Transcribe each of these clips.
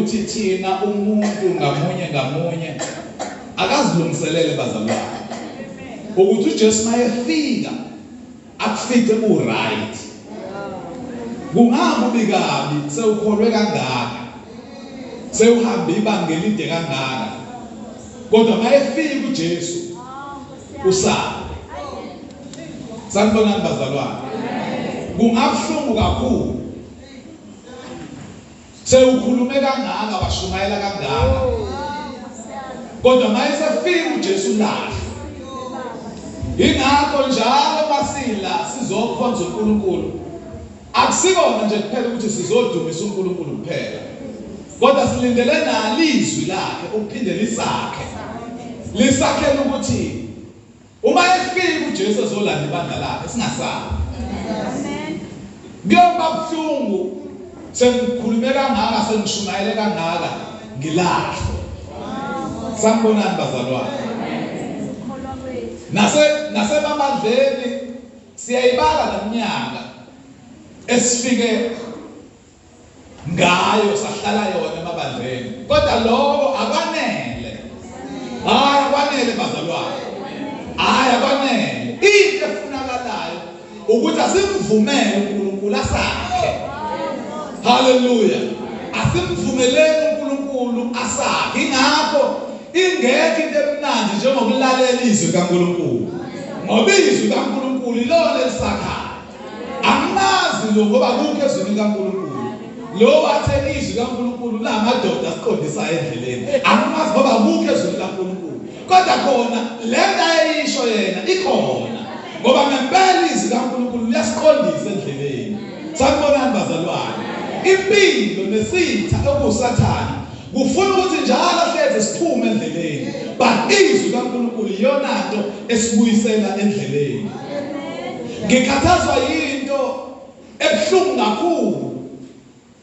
Ukuthi thina umuntu ngamunye ngamunye akazilungiselele, bazalwane, ukuthi uJesu mayefika akufice ku right. Kungakubi kabi sewukholwe kangaka, sewuhamba ibanga elide kangaka, kodwa mayefika uJesu usala. Sanibonani, bazalwane. Kungabuhlungu kakhulu sewukhulume kangaka, washumayela kangaka, kodwa mayesefika uJesu lahle. Ingakho njalo masila sizokhonza uNkulunkulu, akusikona nje kuphela ukuthi sizodumisa uNkulunkulu kuphela, kodwa silindele nalizwi lakhe ukuphinde lisakhe, lisakhela ukuthi uma efika uJesu ezolanda ibandla lakhe singasabi. Amen. Kuyoba buhlungu sengikhulume kangaka, sengishumayele kangaka, ngilahlwe. Sanibonani, bazalwane. Nasemabandleni siyayibala neminyaka esifike ngayo, sahlala yona emabandleni, kodwa lokho akwanele. Hayi, akwanele, bazalwane, hayi, akwanele. Into efunakalayo ukuthi asimvumele uNkulunkulu asakhe. Haleluya! Asimvumeleni uNkulunkulu asakhe. Ingakho ingekho into emnandi njengokulalela izwi kaNkulunkulu, ngoba izwi kaNkulunkulu ilona elisakhayo. Angimazi lo ngoba kukho ezwini likaNkulunkulu. Lo wathe izwi kaNkulunkulu lamadoda asiqondisayo endleleni, angimazi ngoba kukho ezwini likaNkulunkulu, kodwa khona le nto ayeyisho yena ikhona, ngoba ngempela izwi kaNkulunkulu liyasiqondisa endleleni. Sanibonani, bazalwane. Impilo nesitha okuwuSathane kufuna ukuthi njalo hleze siphume endleleni, but izwi kaNkulunkulu iyona nto esibuyisela endleleni. Ngikhathazwa yinto ebuhlungu kakhulu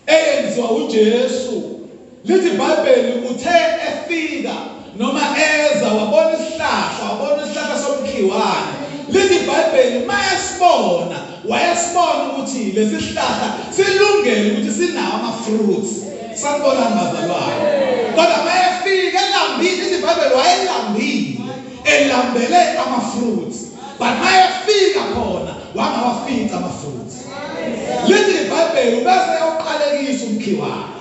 eyenziwa uJesu. Lithi iBhayibheli uthe efika noma eza wabona isihlahla, wabona isihlahla somkhiwane. Lithi iBhayibheli mayesibona, wayesibona ukuthi lesi sihlahla silungele ukuthi sinawo ama fruits. Sanibonani, bazalwane. Kodwa mayefika elambile, lithi iBhayibheli wayelambile, elambele ama fruits, but mayefika khona wangawafica ama fruits. Lithi iBhayibheli ubese eyawuqalekisa umkhiwane.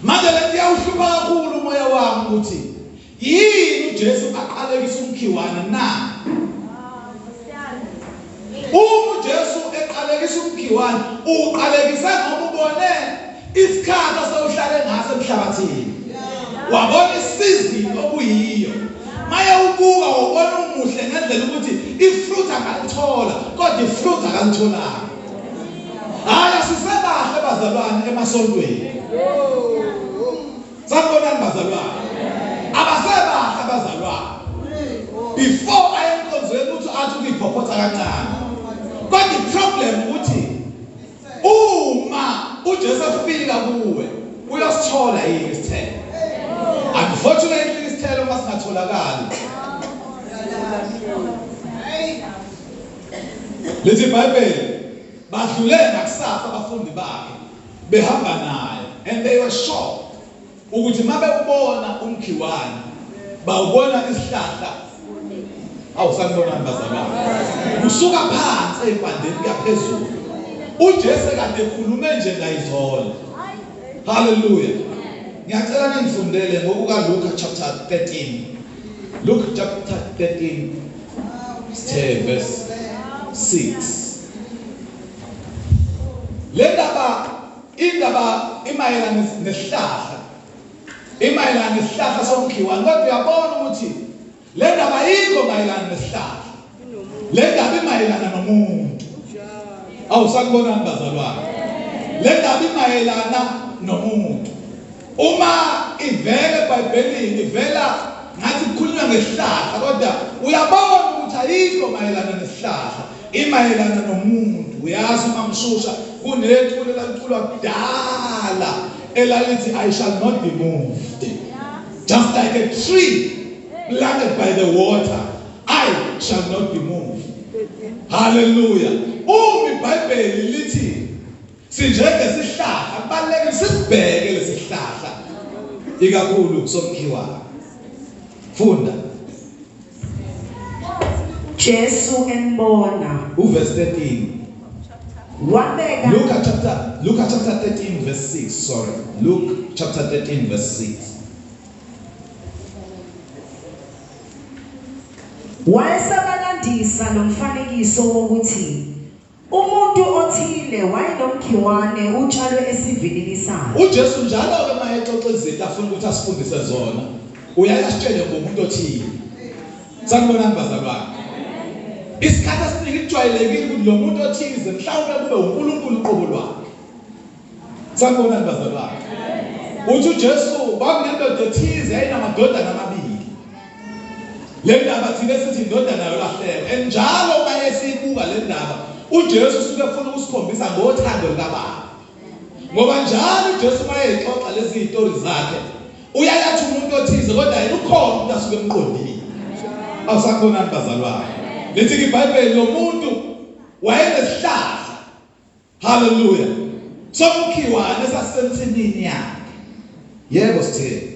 Manje lento iyawuhlupha kakhulu umoya wami ukuthi yini uJesu aqalekisa umkhiwane na? Uma uJesu eqalekisa umkhiwane, uqalekise ngoba ubone isikhathi asewuhlale ngaso emhlabathini, wabona isizini okuyiyo. Maye ubuka wabona umuhle ngendlela ukuthi ifruit angalithola, kodwa ifruit akalitholanga. Hayi, asisebahle, bazalwane, emasontweni. Sanibonani, bazalwane. Abasebahle abazalwane. Before aye enkonzweni uthi athi ukuyiphophotha kancane, kodwa iproblem ukuthi uma uJesu efika kuwe uyosithola yini isithelo? Unfortunately, isithelo uma singatholakali, lithi iBhayibheli badlule ngakusasa abafundi bakhe behamba naye, and they were shocked ukuthi mabewubona umkhiwane bawubona isihlahla. Awu, sanibonani, bazalwane. Kusuka phansi ey'mpandeni kuyaphezulu. UJesu kade ekhulume nje ngayizolo. Haleluya! Ngiyacela ningifundele ngokuka Luka chapter 13. Luke chapter 13 sithe verse 6. Le ndaba, indaba imayelana nesihlahla, imayelana nesihlahla somkhiwane, kodwa uyabona ukuthi le ndaba ayikho mayelana nesihlahla, le ndaba imayelana nomuntu. Awu, sanibonani, bazalwane. Le ndaba imayelana nomuntu. Uma ivele eBhayibhelini ivela ngathi kukhulunywa ngesihlahla, kodwa uyabona ukuthi ayikho mayelana nesihlahla, imayelana nomuntu. Uyazi, uma mshusha kuneculo elaliculwa kudala elalithi, "I shall not be moved. Just like a tree planted by the water, I shall not be moved." Hallelujah! Uma iBhayibheli lithi sinjengesihlahla, kubalulekile. asibheke lesihlahla ikakhulu somkhiwa. Funda. Jesu embona. Uverse 13. Wabeka Luka chapter 13 verse 6, sorry. Luke chapter 13 verse 6. Wayesabalandisa nomfanekiso wokuthi umuntu othile wayenomkhiwane utshalwe esivinini sakhe. uJesu njalo ke mayexoxa izinto afuna ukuthi asifundise zona, uyaye asitshele ngomuntu othile. Sanibonani bazalwane. Isikhathi esiningi kujwayelekile ukuthi lo muntu othize mhlawumbe kube uNkulunkulu uqobo lwakhe. Sanibonani bazalwane. Uthi uJesu kwakunendoda ethize yayinamadodana amabili. Le ndaba thina sithi indodana yolahleko. Enjalo mayesibuka le ndaba uJesu usuke efuna ukusikhombisa ngothando likaBaba. Ngoba njalo uJesu mayexoxa lezi zitori zakhe uyayathi umuntu othize kodwa yena ukhona umuntu asuke emqondile. Awusakhonani bazalwane. Lithi iBhayibheli lo muntu wayenesihlahla. Hallelujah. Somkhiwane sasensimini yakhe. Yebo sithini.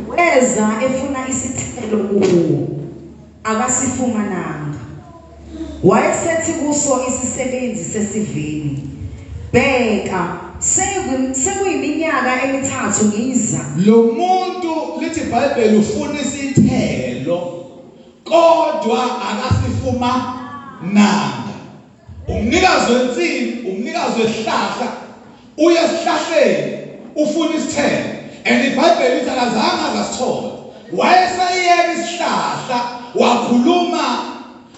Weza efuna isithelo kuwo, akasifumananga. Wayesethi kuso isisebenzi sesivini, bheka sekuyiminyaka emithathu ngiza. Lo muntu lithi iBhayibheli ufuna isithelo kodwa akasifumananga. Umnikazi wensimi, umnikazi wesihlahla uya esihlahleni ufuna isithelo, and iBhayibheli lithi akazange azasithola. Wayeseyeka isihlahla wakhuluma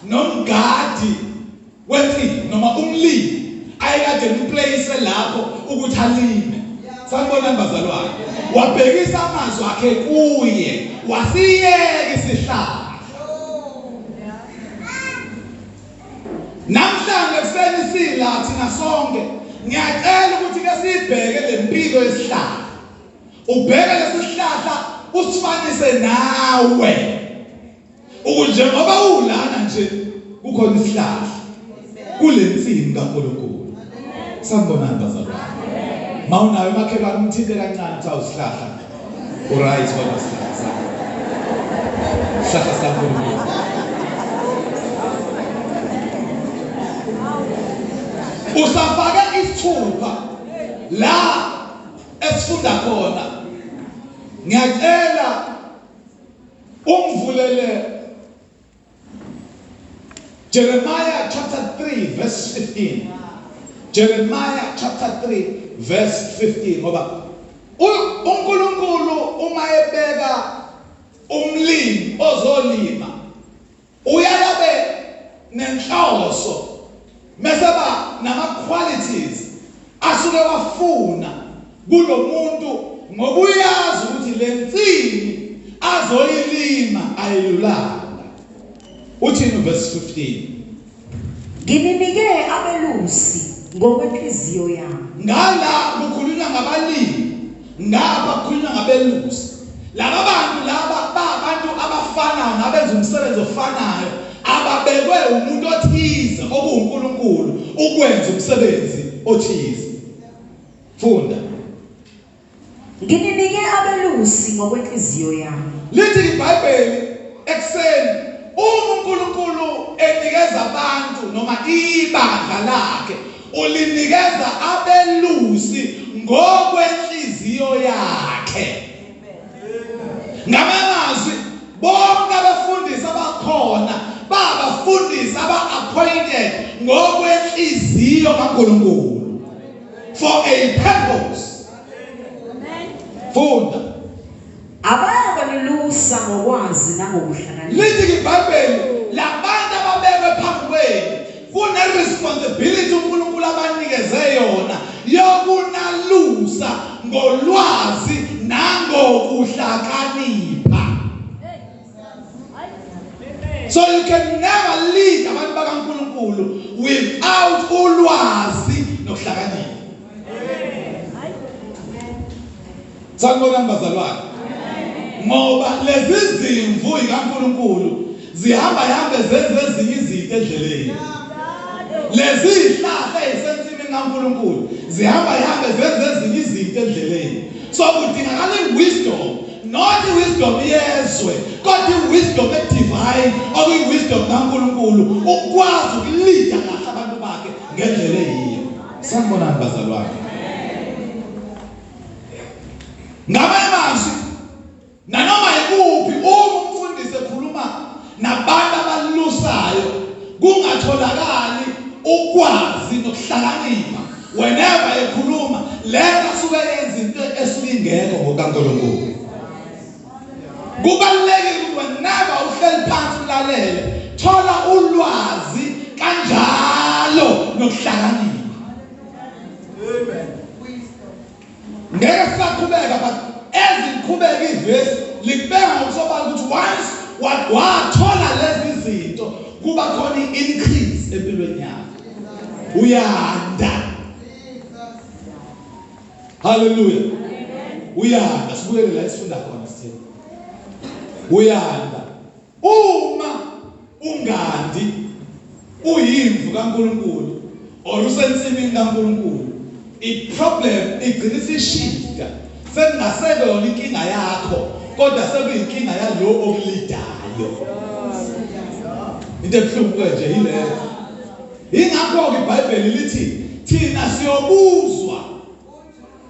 nomgadi wensimi noma umlimi ayekade emplace lapho ukuthi alime. Sanibonani bazalwane. Wabhekisa amazwi akhe kuye, wasiyeka isihlahla. Namhlanje kuseni sila thina sonke, ngiyacela ukuthi ke sibheke lempilo yesihlahla. Ubheke lesihlahla usifanise nawe. Ukunjengoba ulana nje kukhona isihlahla kulensimi kaNkulunkulu. Sanibonani bazalwane. Mawunayo makhelwane umthinte kancane uthi awusihlahla. Uright kodwa sihlahla sakho. Sihlahla sikaNkulunkulu. Usafake isithupha la esifunda khona. Ngiyacela ungivulele Jeremiah chapter 3 verse 15. Jeremiah chapter 3 verse 15 ngoba uNkulunkulu uma ebeka umlimi ozolima uyayabe nenhloso meseba nama qualities asuke wafuna kulomuntu ngoba uyazi ukuthi lensimi azoyilima ayilulanga. Uthini verse 15? Ngininike abelusi ngokwenhliziyo yami. Ngala kukhulunywa ngabalimi, ngapha kukhulunywa ngabelusi. Laba bantu laba babantu abafanayo nabenza umsebenzi ofanayo, ababekwe umuntu othize okuwuNkulunkulu ukwenza umsebenzi othize. Funda. Ngininike abelusi ngokwenhliziyo yami. Lithi iBhayibheli ekseni uma uNkulunkulu enikeza abantu noma ibandla lakhe ulinikeza abelusi ngokwenhliziyo yakhe. Ngamazwi bonke abafundisi abakhona babafundisi aba-appointed ngokwenhliziyo kaNkulunkulu for a purpose. Funda. Abayakunilusa ngokwazi nangokuhlakanipha. Lithi iBhayibheli labantu ababekwe phambi kwenu kune responsibility uNkulunkulu abanikeze yona yokunalusa ngolwazi nangokuhlakanipha. So you can never lead abantu bakaNkulunkulu without ulwazi nokuhlakanipha. Sanibonani bazalwane. Ngoba lezi zimvu ikaNkulunkulu zihamba hambe zenze ezinye izinto endleleni. Lezi zihlahla ezisensimini ensimini kaNkulunkulu zihamba ihambe zenze ezinye izinto endleleni. So kudingakala i-wisdom, not i-wisdom yezwe, kodwa i-wisdom e-divine, okuyi-wisdom kaNkulunkulu, ukwazi ukulida kahle abantu bakhe ngendlela eyiyo. Sanibonani bazalwane. Ngamanye amazwi, nanoma yikuphi uma umfundisi ekhuluma nabantu abalusayo kungatholakali ukwazi nokuhlakanipha, whenever ekhuluma lento asuke yenza into esuke ingekho ngokaNkulunkulu. Kubalulekile ukuthi whenever uhleli phansi ulalele, thola ulwazi kanjalo nokuhlakanipha. Amen. Ngeke sisaqhubeka, but eziqhubeka ivesi likubeka ngokusobala ukuthi once wathola lezi zinto kuba khona i-increase empilweni yakho, uyanda. Haleluya, uyanda. Sibuyele la esifunda khona, sithe uyanda uma ungandi uyimvu kaNkulunkulu or usensimini kaNkulunkulu. I-problem igcina isishifta, sekungaseke yona inkinga yakho, kodwa sekuyinkinga yalo okulidayo. Into ebuhlungu ke nje yileyo. Ingakho-ke iBhayibheli lithi thina siyobuzwa,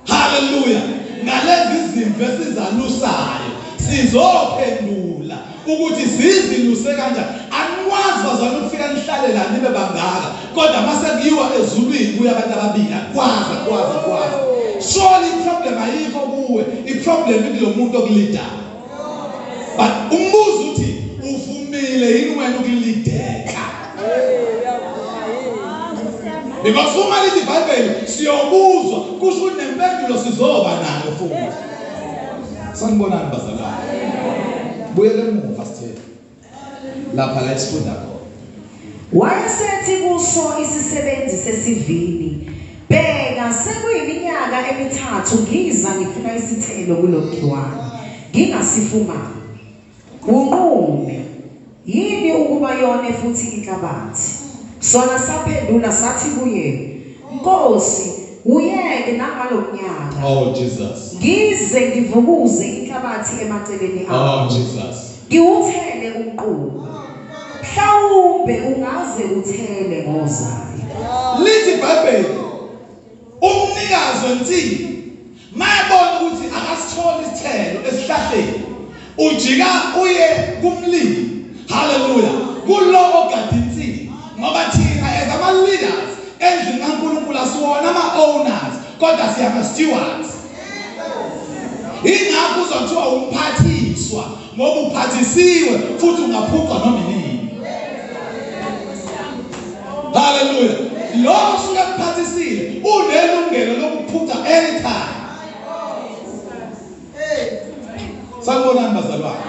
haleluya, ngalezi zimvu esizalusayo, sizophendula ukuthi siziluse kanjani. Anikwazi bazalwane ukufika nihlale la nibe bangaka, kodwa mase kuyiwa ezulwini kuya abantu ababili. Akwazi, akwazi, akwazi. Surely i-problem ayikho kuwe, i-problem ikulo muntu okulidayo. But umbuzo uthi uvumile yini wena ukulideka? Because uma lithi iBhayibheli siyobuzwa, kusho ukuthi nempendulo sizoba nayo futhi. Sanibonani bazalwane. Buyele emuva sithe lapha la esifunda khona. Wayesethi kuso isisebenzi sesivini, bheka, sekuyiminyaka emithathu ngiza ngifuna isithelo kulomkhiwane, ngingasifumani. Unqume yini ukuba yone futhi inhlabathi? Sona saphendula sathi kuye, Nkosi, uyeke nangalomnyaka. Oh Jesus. Ngize ngivukuze inhlabathi emaceleni Oh akho. Jesus. Ngiwuthele umquba. Mhlawumbe ungaze uthele ngozayo. Lithi iBhayibheli umnikazi wensimbi mayebona ukuthi akasitholi isithelo esihlahleni, ujika uye kumlimi. Haleluya, kulo ogada insimbi. Ngoba thina as ama leaders endlini kaNkulunkulu asiwona ama owners, kodwa siyama stewards. Ingakho uzothiwa umphathiswa, ngoba uphathisiwe futhi ungaphucwa noma inini. Haleluya, lo osuke ekuphathisile unelungelo lokuphuca anytime. Sanibonani bazalwane.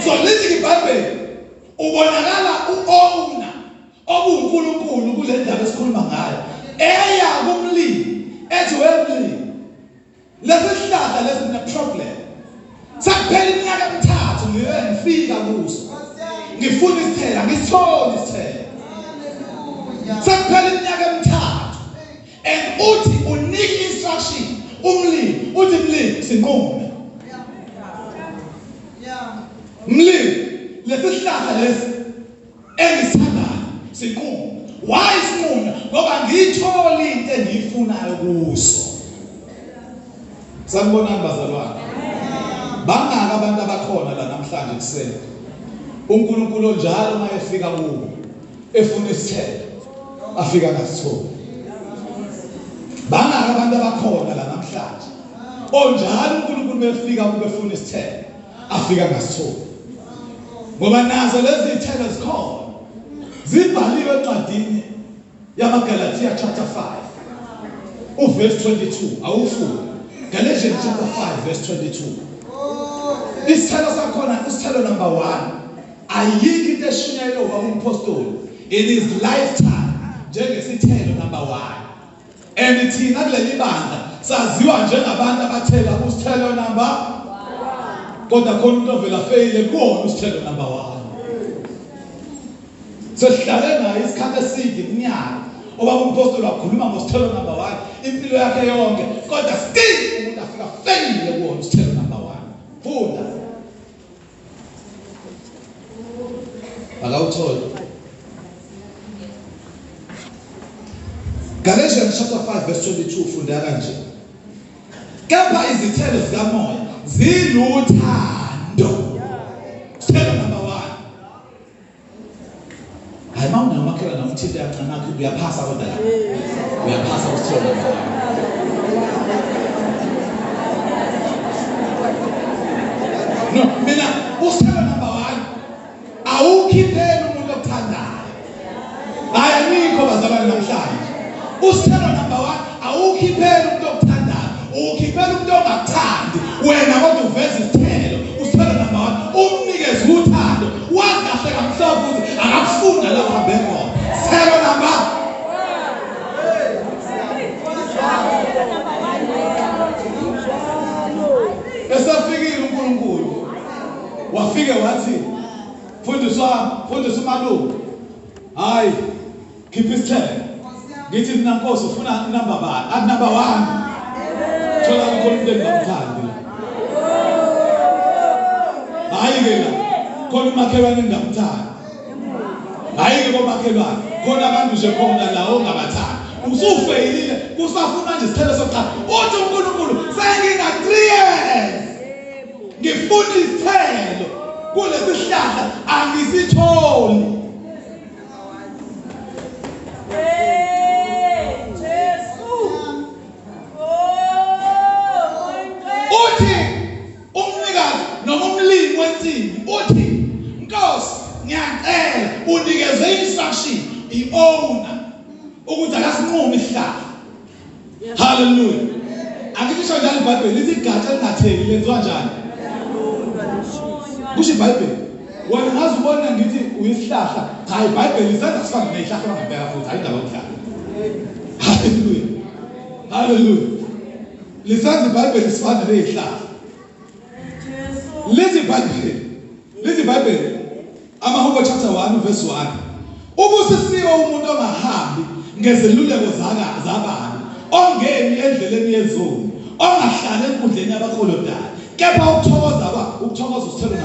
So lithi iBhayibheli ubonakala u-owner obuNkulunkulu kule ndaba esikhuluma ngayo eya kumlimi ethi, wemlimi, lesi sihlahla lesi ne problem, sekuphela iminyaka emithathu ngiye ngifika kuso ngifuna isithelo, angisitholi isithelo, sekuphela iminyaka emithathu. And uthi unika instruction umlimi, uthi mlimi, sinqume, mlimi, lesi sihlahla lesi engisithandayo sinqume. Why sinqume? Ngoba ngiyithola into engiyifunayo kuso. Sanibonani bazalwane. Bangaka abantu abakhona la namhlanje kuseni uNkulunkulu onjalo uma efika kubo efuna isithelo afika ngasitholi? Bangaka abantu abakhona la namhlanje onjalo uNkulunkulu befika kubo efuna isithelo afika ngasitholi? Ngoba nazo lezi zithelo zikhona, zibhaliwe encwadini yamaGalatia chapter 5 uverse 22. Awufunde Galatians chapter 5 verse 22. Isithelo sakhona, isithelo number 1, ayikho into eshunyayelwe ubaba umpostoli in his lifetime njengesithelo number 1. And thina kuleli bandla saziwa njengabantu abathela usithelo number, kodwa khona umuntu ovela feyile kuwona usithelo number 1. Sesihlale naye isikhathi eside, iminyaka. Obaba umpostoli wakhuluma ngosithelo number 1 impilo yakhe yonke, kodwa still umuntu afika fail kuwona usithelo number 1. Funda. Akawutholi. Galatians chapter 5 verse 22 funda kanje. Kepha izithelo zikamoya ziluthando. Sithelo number 1. Hayi mawunamakhelwane umthinta yancane uyaphasa kodwa la. Uyaphasa usithelo number 1. No, mina usithelo number 1 awukhipheli umuntu okuthandayo. Hayi anikho bazalwane namhlanje. Usithelo number 1 awukhipheli umuntu okuthandayo, ukhiphela umuntu ongakuthandi. Wena kodwa uveza isithelo, usithelo number 1 umnikeze uthando. Wazi kahle kamhlophe ukuthi akakufuni la uhambe khona. Sithelo number Esafikile uNkulunkulu wafike wathi mfundisi wami, mfundisi umalume, hayi khipha isithelo. Ngithi mina Nkosi ufuna number bani? Athi number 1. Thola khona umuntu engingamthandi. Hayi ke la khona umakhelwane engingamthandi. Hayi ke komakhelwane khona abantu nje khona la ongabathandi. Usufeyilile kusafuna nje isithelo sokuqala. Uthi uNkulunkulu sengina 3 years ngifuna isithelo kulesi sihlahla angisitholi. Uthi umnikazi noma umlimi wensimi uthi Nkosi ngiyacela unikeze instruction i-owner ukuthi akasinqume isihlahla. Hallelujah. Angithi isho njalo iBhayibheli lithi igatsha elingatheli lenziwa njani? Kusho iBhayibheli. Wena ungaze ubone ngithi uyisihlahla. Cha iBhayibheli lisenza sifane nezihlahla bangabheka futhi hayi indaba yokudlala. Hallelujah. Hallelujah. Lisenza iBhayibheli sifane nezihlahla. Lithi iBhayibheli. Lithi iBhayibheli AmaHubo chapter 1 verse 1. Ubusisiwe umuntu ongahambi ngezeluleko zaka zababi, ongemi endleleni yezoni, ongahlali enkundleni yabaklolodayo. Kepha ukuthokoza kwa ukuthokoza usithelo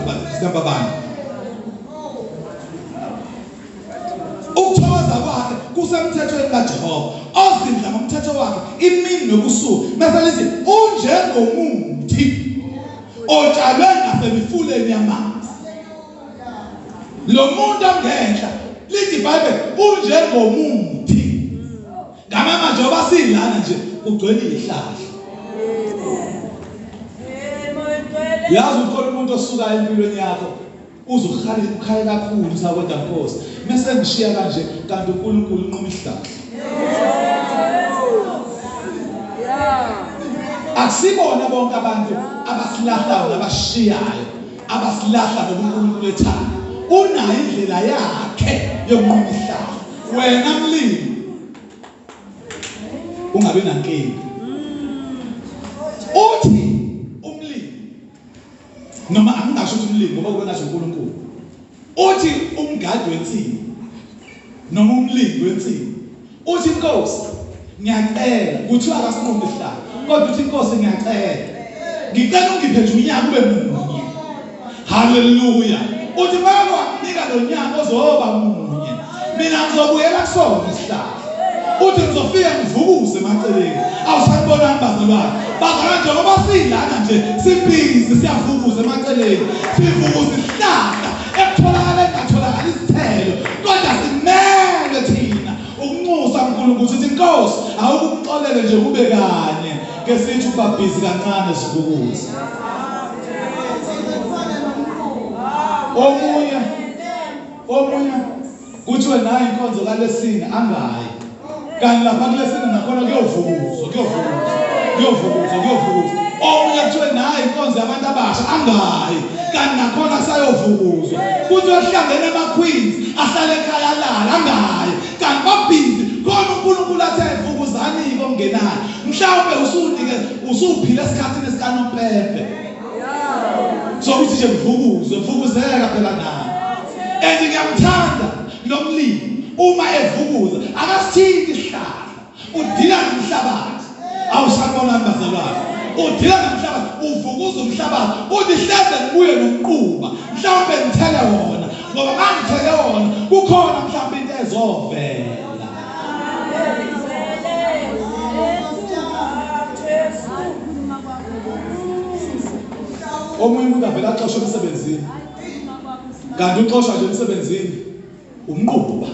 namba bani? Ukuthokoza kwakhe kusemthethweni kaJehova, ozindla ngomthetho wakhe imini nobusuku. Bese lithi unjengomuthi otshalwe ngasemifuleni yamanzi. Lo muntu ongenhla lithi iBhayibheli unjengomuthi. Ngamama njengoba silana nje kugcwele izihlahla. Yazi ukhona umuntu osuka empilweni yakho uze ukhale ukhale kakhulu sakodwa Nkosi mese ngishiya kanje kanti uNkulunkulu unquma isihlahla. Akusibona bonke abantu abasilahlayo nabashiyayo abasilahla ngoba uNkulunkulu ethanda. Unayo indlela yakhe yokunquma isihlahla. Wena mlimi ungabi nankinga. Uthi umlimi noma angingasho ukuthi umlimi ngoba kube ngathi uNkulunkulu. Uthi umgadi wensimu noma umlindi wensimu uthi inkosi ngiyacela kuthiwa akasinqume isihlahla kodwa uthi inkosi ngiyacela ngicela ungiphe nje unyaka ube munye. Haleluya. Uthi make wakunika lo nyaka ozoba munye, mina ngizobuyela kusona isihlahla. Uthi ngizofika ngivukuze emaceleni. Awusanibonani bazalwane? Bazalwane njengoba silana nje sibhizi siyavukuza emaceleni. Sivukuza isihlahla ekutholakala engatholakala izithelo. Kodwa simele thina ukunxusa uNkulunkulu sithi Nkosi awukuxolele nje kube kanye ke sithi uba busy kancane sivukuze. Omunye omunye kuthiwe nayi inkonzo kaLesine angayi. Kanti lapha kulesine nakhona kuyovukuzwa, kuyovukuzwa, kuyovukuzwa, kuyovukuzwa. Omunye kuthiwe nayi inkonzo yabantu abasha angayi. Kanti nakhona kusayovukuzwa. Kuthiwe kuhlangene ama-queens ahlale ekhaya alale angayi. Kanti babhizi khona uNkulunkulu athe vukuzani-ke ongenayo. Mhlawumbe usunike usuphila esikhathini esikaNompempe. Sokuthi nje vukuzwe, vukuzeka phela nawe. And ngiyamthanda lo mlimi. Uma evukuza akasithinti isihlahla, udila nomhlabathi. Awusanibonani bazalwane. Udila nomhlabathi, uvukuza umhlabathi, uthi hleze ngibuye nomquba, mhlawumbe ngithele wona, ngoba mangithele wona kukhona mhlawumbe into ezovela. Omunye umuntu avele axoshwe emsebenzini. Kanti uxoshwa nje emsebenzini umquba.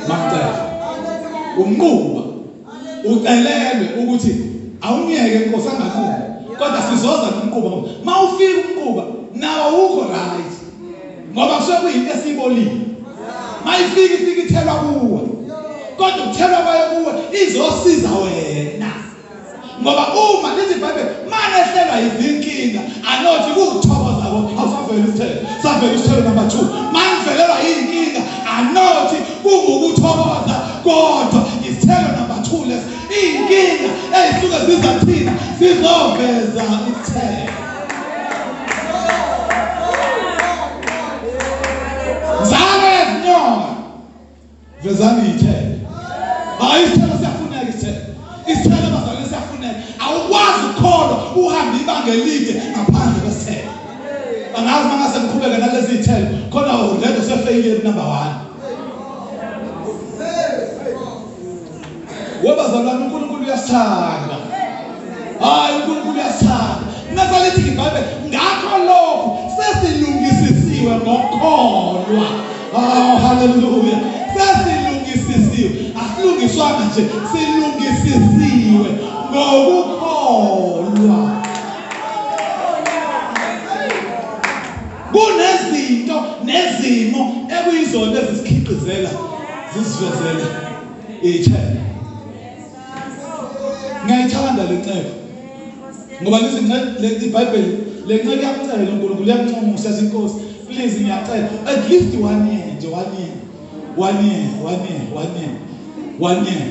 Macela. Umquba. Ucelelwe ukuthi awungiyeke inkosi angakhona. Kodwa sizoza nomquba ngoba mawufika umquba nawo awukho right. Ngoba kusuke kuyinto esiyibolile. Mayifika ifika ithelwa kuwe. Kodwa ukuthelwa kwayo kuwe izosiza wena. Ngoba uma lithi iBhayibheli manehlelwa izinkinga anothi kuthokoza ko awusavela isithelo savela isithelo number 2 manivelelwa inkinga anothi kungukuthokoza kodwa isithelo number 2 lesi inkinga ezisuke ziza thina zizoveza isithelo Nzalo yezinyoka vezani ithelo. Hayi isithelo siyafuneka isithelo. Isithelo bazalwane siyafuneka. Awukwazi ukukholwa uhambe ibanga elide ngaphandle kwesithelo. Angazi mangase ngiqhubeke nalezi zithelo khona already usefeyile number 1. Webazalwane uNkulunkulu uyasithanda. Hayi uNkulunkulu uyasithanda. Mase lithi iBhayibheli ngakho lokho sesilungisisiwe ngokukholwa. Oh haleluya. Sesilungisisiwe. Asilungiswanga nje, silungisisiwe ngokukholwa. Kunezinto nezimo ekuyizona ezisikhiqizela zisivezele ithemba. Ngiyayithanda le ncebo ngoba lithi iBhayibheli le ncebo iyamcela uNkulunkulu iyamnxusa ethi inkosi please ngiyacela at least one year nje one year one year one year one year one year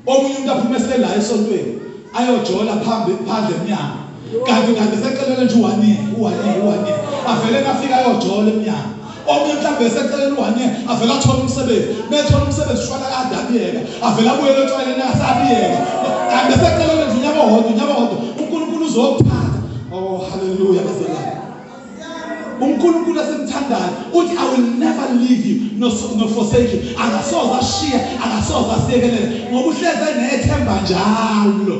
omunye umuntu aphume esela esontweni ayojola phambi phandle emnyango kanti kanti secelele nje u-one year u-one year u-one year avele nafika ayojola emnyango Omunye mhlawumbe esecelele u-one year avele athole umsebenzi bethola umsebenzi ushwana kade abiyeka avele abuyele otshwaleni asabiyeka kanti esecelele nje unyaka owodwa unyaka owodwa uNkulunkulu uzokuthatha oh haleluya bazalwane uNkulunkulu esimthandayo uthi I will never leave you no, no forsake you akasoze ashiya akasoze asiyekelele ngoba uhleze nethemba njalo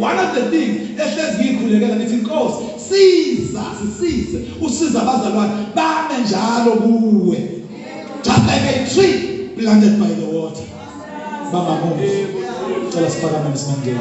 one of the things ehlezi ngiyikhulekela ngithi inkosi Siza, sisize, usize abazalwane bame njalo kuwe. Just like a tree planted by the water. Baba Muzi. Cela siphakame simangene.